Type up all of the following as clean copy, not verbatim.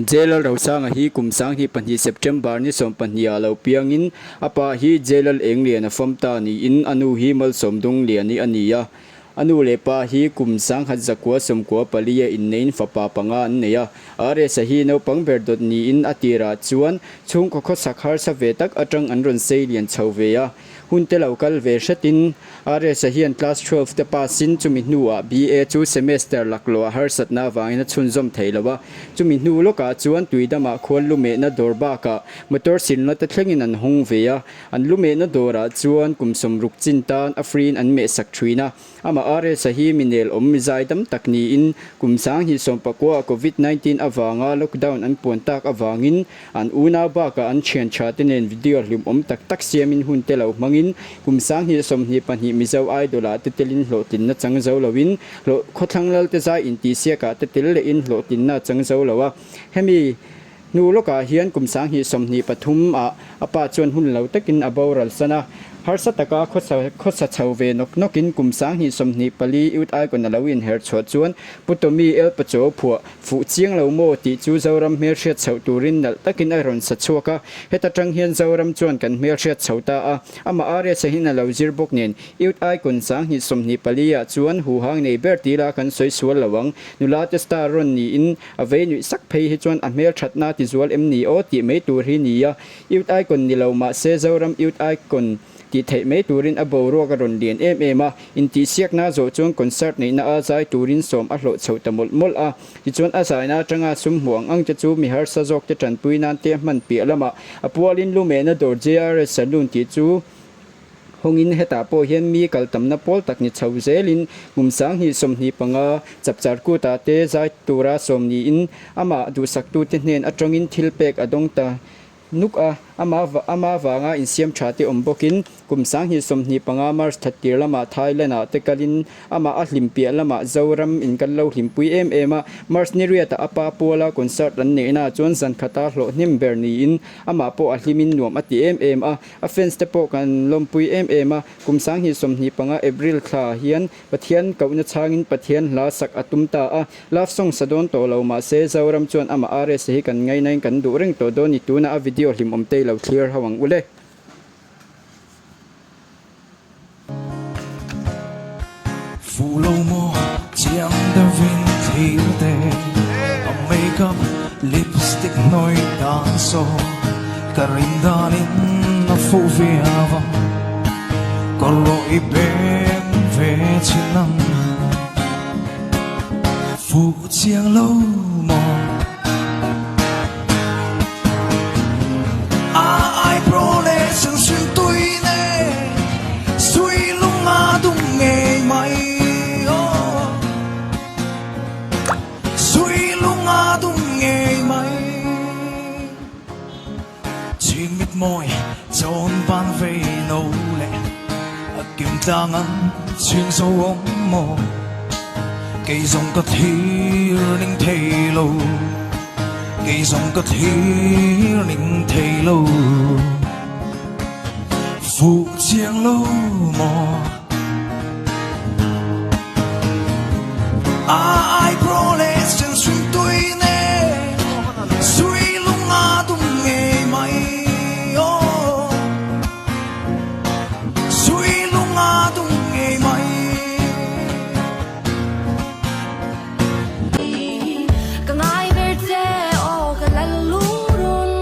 J Lalrosanga hi kum 2002 September ni 12 ah lo piangin a pa hi J Lalengliana fam ta niin a nu hi Malsawmdungliani a ni a. A nu leh pa hi kum 1994 a inneiin fapa panga an nei a. RS-a hi naupang ber dawt niin a tirah chuan chhungkaw khawsak harsa ve tak atang an rawn sei lian chho ve a. Hun te lo kal ve hretin RS-a hian class 12 te pass-in chumi hnuah BA chu semester laklawh a harsatna avangin a chhunzawm thei lo a. Chumi hnu lawkah chuan tuidamah khuan lumehna dawr bakah motor silna te thlengin an hawng ve a. An lumehna dawrah chuan kum 60 chin tan a free-in an mehsak thin a. Amah RS-a hi mi nel awm mi zai dam tak niin kum 2019 Covid 19 avanga lockdown an puan tak avangin an unau bakah an thian tha te nen video hlimawm tak tak siamin hun te lo hmangin kum 2022 Mizo Idol-ah te telin hlawhtlinna chang zo loin hlawh khawthlang Lalte zai intihsiakah te tel lehin hlawhtlinna chang zo lo a. Hemi Hnu lawkah hian kum 2023 ah a pa chuan hun lo takin a boral san a, harsa taka khawsa khawsa chho ve nawk nawkin kum 2024 Youth Icon a lo inher chhuah chuan Pu Tommy El Pacho phuah fuh chiang lo maw tih chu Zoram hmelhriat chhoh turin nalh takin a rawn sa chhuak a, heta tang hian Zoram chuan kan hmelhriat chho ta a, amah RS a hin a lo zir bawk nen Youth Icon 2024 ah chuan huhang nei ber tih la kan sawi sual lo ang, nula te star rawn niin A vei nuih sak phei hi chuan a hmel thatna ti zual em ni aw tih mai tur hi ni a, Youth Icon ni lo mahse Zoram Youth Icon tih theih mai turin a boruak a rawn lian em em a, intihsiakna zawh chuan concert neihna a zai turin sawm a hlawh chho ta mawlh mawlh a, tichuan a zaina atanga sum hmuh ang ang te chu mi harsa zawk te tanpui nan te a hman piah lamah a pualin lumehna dawr JRS Saloon tih chu Hawngin hetah pawh hian mi kal tamna pawl tak ni chho zelin kum 2025 chapchar kutah te zai tura sawm niin amah duhsaktute hnen atangin thil pek a dawng ta nuk a, ama ama vanga insiam tha te awm bawkin kum 2025 March thattir lamah Thailand-ah te kalin amah a hlim piah lamah Zoram in kan lo hlimpui em em a, March ni riatah a pa puala concert an neihnaah chuan zan khata hlawh hnem ber niin amah pawh a hlimin nuam a ti em em a. A fans te pawh kan lawmpui em em a, kum 2025 April thla hian Pathian kohna chhangin Pathian hla sak a tum ta a, love song sa dawn tawh lo mahse Zoram chuan amah RS hi kan ngainain kan duh reng tawh dawn ni tunah a video hlimawm te lo thlir ho ang u le. Fuh lo maw chiang deuhin thlir te A makeup lipstick hnawih dan saw Ka rin danin a fuh viau a Kawr rawh i beng ve chin ang Fuh chiang lo maw A eyebrow leh sensuih tui nen Sui lung a dum ngei mai aw Sui lung a dum ngei mai Chhing mit mawi chawn van vei no leh A kim tlang ang chhing zo awm maw Kei zawng ka thlir ning thei lo Kei zawng ka thlir ning thei lo Fuh chiang lo maw A eyebrow leh sen sui tui nen Sui lung a dum ngei mai aw Sui lung a dum ngei mai. Ka ngai ber che aw ka lal lungrun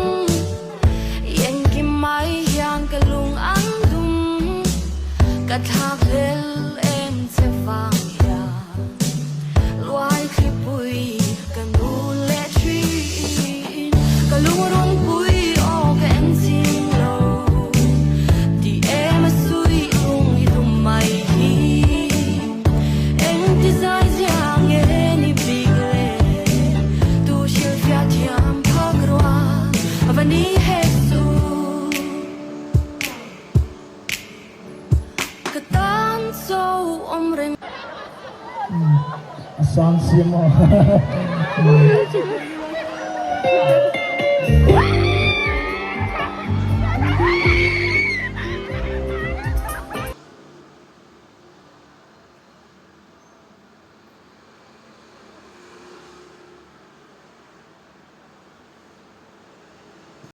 I engkim mai hian ka lung an dum Ka thlak hlel em che vang hian Luai thlipui ka nu leh thin Ka lungrun pui aw ka en ching lo Ti em a sui lung i dum mai hi Eng ti zai zia nge ni bik le Tu hrilhfiah thiam phak rua va ni hek chu Ka tan cho awm reng. A sang siam a.